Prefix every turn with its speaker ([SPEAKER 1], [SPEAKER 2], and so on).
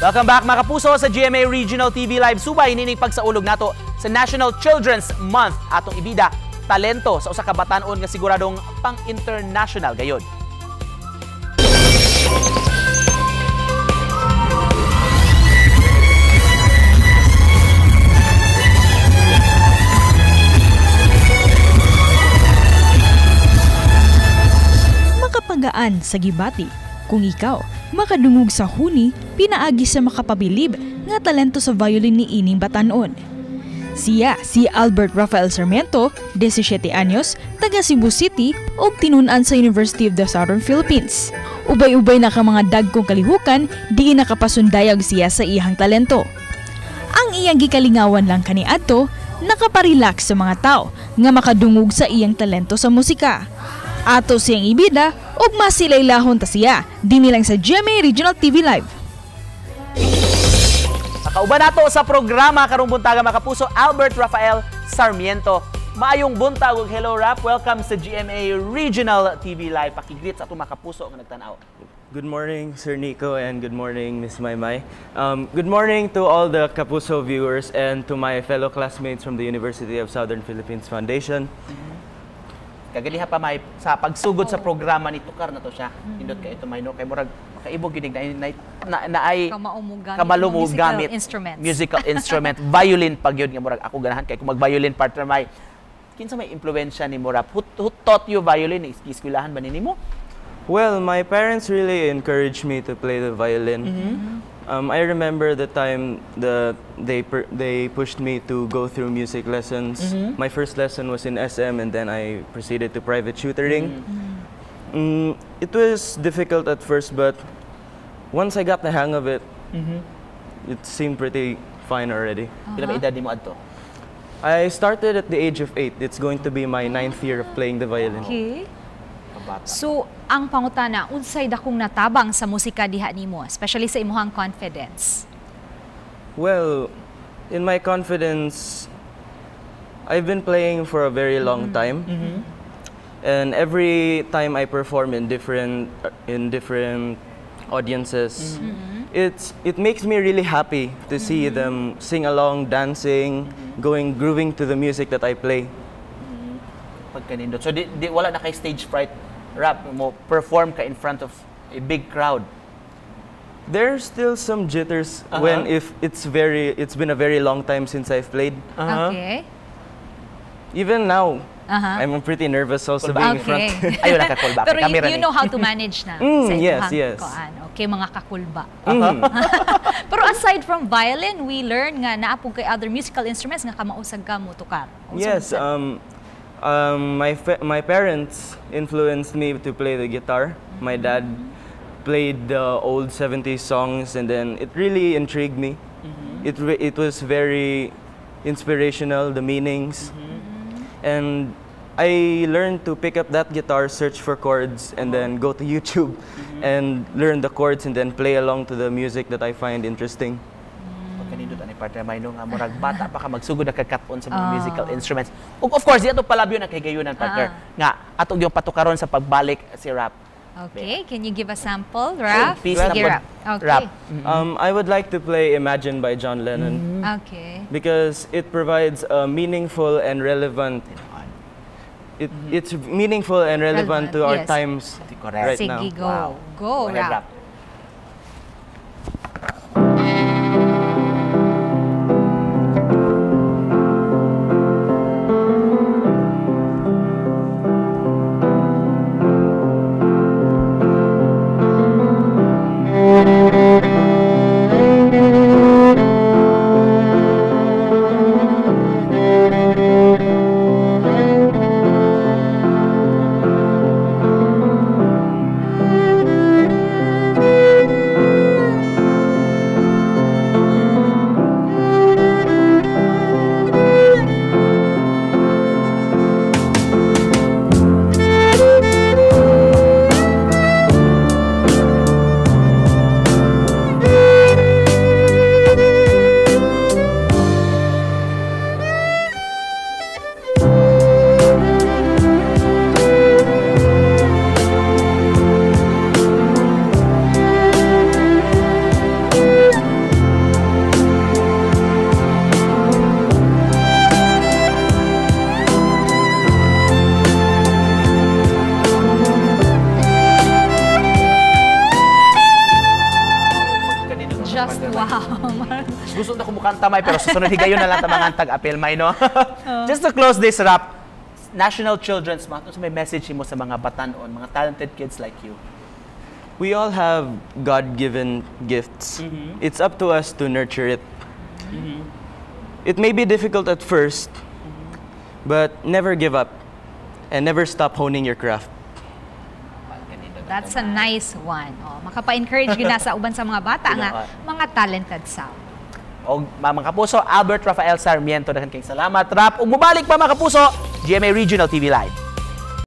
[SPEAKER 1] Welcome back, mga kapuso, sa GMA Regional TV Live. Subay nining pagsaulog nato sa National Children's Month. Atong ibida, talento sa usa ka batan-on nga siguradong pang-international gayod.
[SPEAKER 2] Makapagaan sa gibati kung ikaw makadungog sa huni pinaagi sa makapabilib nga talento sa violin ni ining batanon. Siya si Albert Rafael Sarmiento, 17 anyos, taga Cebu City ug tinun-an sa University of the Southern Philippines. Ubay-ubay na ka mga dagkong kalihukan, di nakapasundayag siya sa iyang talento. Ang iyang gikalingawan lang kaniadto, nakaparelax sa mga tao nga makadungog sa iyang talento sa musika. Ato siyang ibida ug masilaylahon ta siya dinhi lang sa GMA Regional TV Live.
[SPEAKER 1] Nakauban nato sa programa karong buntaga, mga kapuso, Albert Rafael Sarmiento. Maayong buntag ug hello, Rap. Welcome sa GMA Regional TV Live. Pakigreet sa atong mga kapuso nga nagtan-aw.
[SPEAKER 3] Good morning, Sir Nico, and good morning, Miss Maymay. Good morning to all the Kapuso viewers and to my fellow classmates from the University of Southern Philippines Foundation.
[SPEAKER 1] Kagaliha pa may sa pagsugod sa programa ni tukar na to siya. Nindot kay ito may no kay murag makaibog gyud na na, na, na ay
[SPEAKER 4] Kamao mo gamit
[SPEAKER 1] kabalo
[SPEAKER 4] ng
[SPEAKER 1] mo
[SPEAKER 4] musical
[SPEAKER 1] gamit
[SPEAKER 4] instruments.
[SPEAKER 1] Musical instrument, violin pag yun nga murag ako ganahan kay kung mag-violin, partner may kinsa may impluwensya ni mo, Rap? Who taught you violin? Eskwelahan ba nimo?
[SPEAKER 3] Well, my parents really encouraged me to play the violin. I remember the time they pushed me to go through music lessons. My first lesson was in SM, and then I proceeded to private tutoring. It was difficult at first, but once I got the hang of it, it seemed pretty fine already.
[SPEAKER 1] Pila ba edad nimo adto?
[SPEAKER 3] I started at the age of 8. It's going to be my ninth year of playing the violin.
[SPEAKER 4] Okay.
[SPEAKER 1] Kabata.
[SPEAKER 4] So, ang pangutana, unsay dakong natabang sa musika diha nimo, especially sa imuhang confidence?
[SPEAKER 3] Well, in my confidence, I've been playing for a very long time. And every time I perform in different audiences, it makes me really happy to see them sing along, dancing, going grooving to the music that I play.
[SPEAKER 1] Pagkanindot. So di wala na kay stage fright, Rap, mo perform ka in front of a big crowd?
[SPEAKER 3] There's still some jitters when if it's been a very long time since I've played. Even now, I'm pretty nervous also
[SPEAKER 1] Kulba.
[SPEAKER 3] Being in front.
[SPEAKER 1] Ayaw na kakulba.
[SPEAKER 4] Pero you,
[SPEAKER 1] Kamera
[SPEAKER 4] you
[SPEAKER 1] ni.
[SPEAKER 4] Know how to manage na sa
[SPEAKER 3] Yes,
[SPEAKER 4] imuhang
[SPEAKER 3] yes.
[SPEAKER 4] kuan. Okay, mga kakulba. Pero aside from violin, we learn nga naa pud kay other musical instruments nga kamao sad ka mo tukar. Unsa
[SPEAKER 3] Yes,
[SPEAKER 4] man sad?
[SPEAKER 3] My parents influenced me to play the guitar. My dad played the old 70s songs, and then it really intrigued me. It was very inspirational, the meanings. And I learned to pick up that guitar, search for chords, and then go to YouTube and learn the chords and then play along to the music that I find interesting.
[SPEAKER 1] Pagkanindot ani, partner Mayno, nga murag bata pa ka magsugod na kakat-on sa mga musical instruments. Ug of course, di ato palabyo na kahigayunan, partner, nga ato yung patukaron sa pagbalik si Rap.
[SPEAKER 4] Okay, can you give a sample, Raf?
[SPEAKER 1] Peace na
[SPEAKER 4] Sige,
[SPEAKER 1] pod,
[SPEAKER 4] Rap. Okay.
[SPEAKER 1] Rap.
[SPEAKER 3] I would like to play "Imagine" by John Lennon because it provides a meaningful and relevant it's meaningful and relevant to our
[SPEAKER 4] Relevant, yes.
[SPEAKER 3] times
[SPEAKER 1] Correct.
[SPEAKER 3] right
[SPEAKER 4] Sige,
[SPEAKER 3] now.
[SPEAKER 4] go.
[SPEAKER 1] Wow.
[SPEAKER 4] Go,
[SPEAKER 1] Go ahead,
[SPEAKER 4] Rap.
[SPEAKER 1] Rap.
[SPEAKER 4] Just wow.
[SPEAKER 1] Gusto na ko mukanta, May, pero susunod higayon na lang ta mga tag-apil, May, no? Just to close this, Rap, National Children's Month, unsa may message mo sa mga batanon, mga talented kids like you?
[SPEAKER 3] We all have God-given gifts. It's up to us to nurture it. It may be difficult at first, but never give up and never stop honing your craft.
[SPEAKER 4] That's a nice one. Oh, makapa-encourage gyud na sa uban sa mga bata nga mga talented sa.
[SPEAKER 1] Og mga kapuso, Albert Rafael Sarmiento, daghan kayong salamat. Rap, ug mubalik pa, mga kapuso, GMA Regional TV Live.